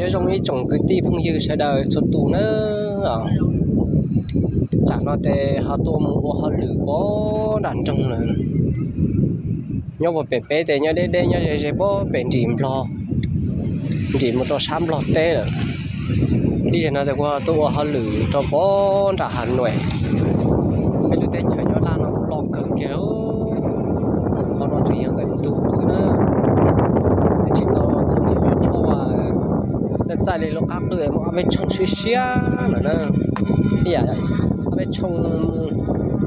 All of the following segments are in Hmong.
Nyob zoo ib tsoom kwv tij phooj ywg sawv daws txhua tus nawb. Tsam no ces ho tuaj mus ua hauj lwm pem nram nroog lawm. Nyob puag pem peb ces nyob deb deb nyob ze ze puag pem nrim Nplog, nrim mus rau sab Nplog teb lawm. Ib zaug no ces kuv tuaj ua hauj lwm rau pem nram Hav Nuam. Peb lub teb chaws nyob Laj no kuj loj kawg kiag li. Qhov no tseem yog ntawm ntug xwb na, twb tsis tau txog niam cov tshuaj, txaij txaij li lub qab qwj muaj ob peb tshooj siab siab lawm na. Ib yam ob peb tshooj,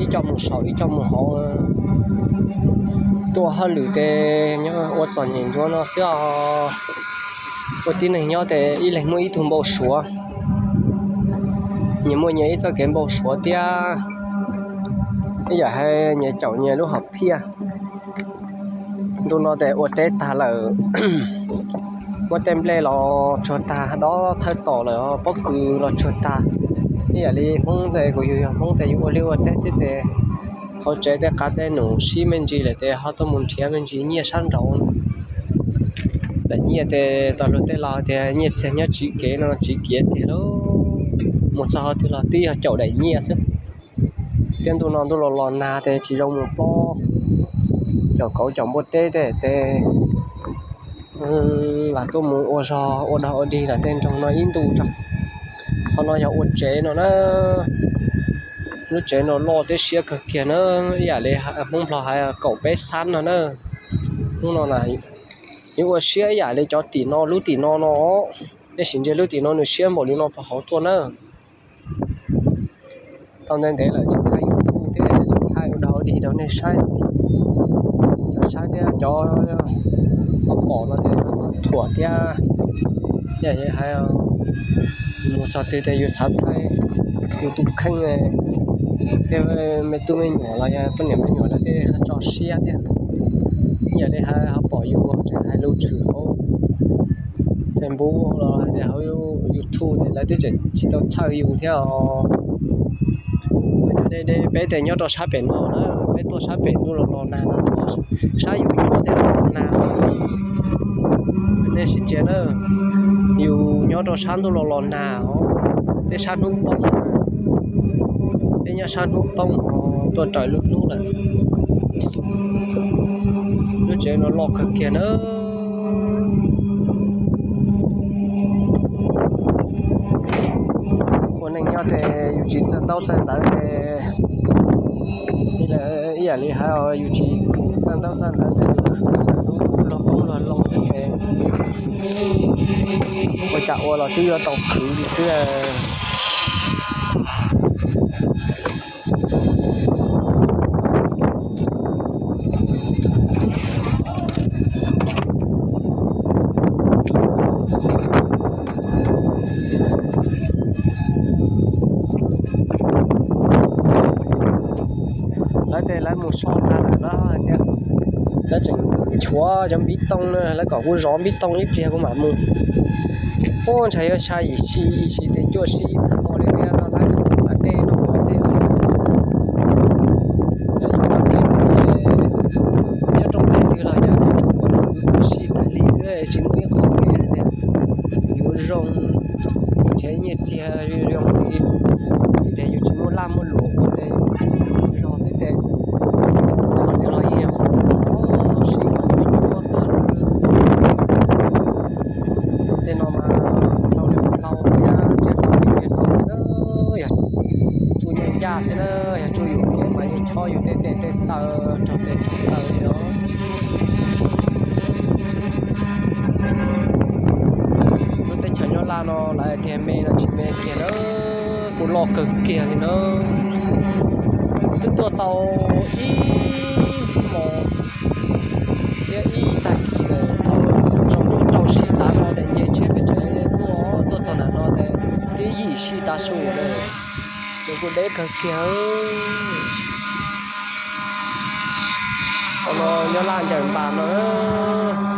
ib co mus saum ib co mus hauv. Tuaj hauj lwm ces nyob ua txom nyem ntsuav no xwb os. Ua tib neeg nyob ces ib leeg muaj ib tug npau suav, nyias muaj nyias ib txoj kev npau suav thiab, ib yam hais nyias caum nyias lub hom phiaj. Ntu no ces ua teb tag lawm, muab tej nplej los tsuag tag, dob thawj tom lawm, pob kws los tsuag tag. Ib yam li Hmoob ces kuv yug yog Hmoob ces yus ua liaj ua teb xwb ces hauv tsev tej qav tej num sib me ntsis lawm ces ho tuaj mus nrhiav me ntsis nyiaj sab nraud. Daim nyiaj ces tau luag tej laus tias nyiaj txiag nyob tsiv kev no tsiv kiav tiag lauj. Mus txog qhov twg los twb yog caum daim nyiaj xwb. Thiab ntu no ntuj los los nag ces tsis zoo mus plob, caum kauv caum npua teb tej tes lam tuaj mus ua zog ua dog ua dig lawm tej nroog no ib ntu tso. Qhov no yog ua tsev no na. Lub tsev no loj thiab siab kawg kiag na, ib yam li Hmoob Nplog hais kaum peb xab no na. Hnub no na, yuav ua siab ib yam li cov tim no, lub tim no no. Nej sim ntsia lub tim no nws siab npaum li no puag hauv tuaj na. Tau ntev ntev lawm tsis thaij YouTube thiab, thaij ua dog ua dig rau nej saib. Cov saib thiab cov pom no ces txhob thuam thiab. Yog hais mus txog twg ces yus xav thaij yus tus kheej thiab me tub me nyuam los yog poj niam me nyuam lawv tej tso siab thiab. Yam li hais ho pom yus tseem hais lus tshwm hauv Facebook los hais tias hauv YouTube ces lawv twb tseem tsis tau txhawj yus thiab os. Nyob deb deb peb ces nyob rau sab pem no na, peb tuaj sab pem ntuj los los nag no tuaj, sab yus nyob tej los los nag. Nej sib ntsia na, yus nyob rau sab ntuj los los nag os, peb sab hnub poob, peb nyob sab hnub poob os, tuaj raws lub hnub lawm. Lub tsev no loj kawg kiag na. Ua neej nyob ces yus tsis txawj ntaub txawj ntawv ces, ib yam li hais yus tsis txawj ntaub txawj ntawv ces yus khwv lub luag poob luag loo xwb ces ua cas ua los twb yuav tau khwv li xwb. Lawv ces lawv mus so tag lawm, lawv hais tias lawv tseem nchuav cov npib tooj na, lawv kom kuv zov npib tooj ib pliag kuv mam mus. Ub, ntshai yuav xya yim si, yim si ces cuaj si tag npaum li tias no lawv mas dej no tej. Nyob rau tej twg los yog nyob rau pom kwv si tas li xwb, tsis muaj ib qho kev hais tias yuav zoo, nrhiav nyiaj txiag zoo li, ces yus tsis muaj laj muaj luam ua ces yus khwv zog xwb ces qhov twg los yeej yog qhov si nyuaj xwb. Tej no mas hlau li hlau thiab tsev hlau li tsev hlau xwb na, yog tsuj nyob ncaj xwb na, yog tsuj yus kev mas yeej chob yus tej tes tej taw, raug tes raug taw li os. Lub teb chaws nyob Laj no lawv tias me los tsis me kiag na, kuj loj kawg kiag li na. Kuv twb tuaj tau ib hmos thiab ib tag kis lawm, tsaus ntuj rau si tav no ces nce tsheb pes tsev tuaj, tuaj txog nram no ces twb yim si tav su lawm, ces kuj deb kawg kiag. Qhov no nyob Laj ncaws npas no.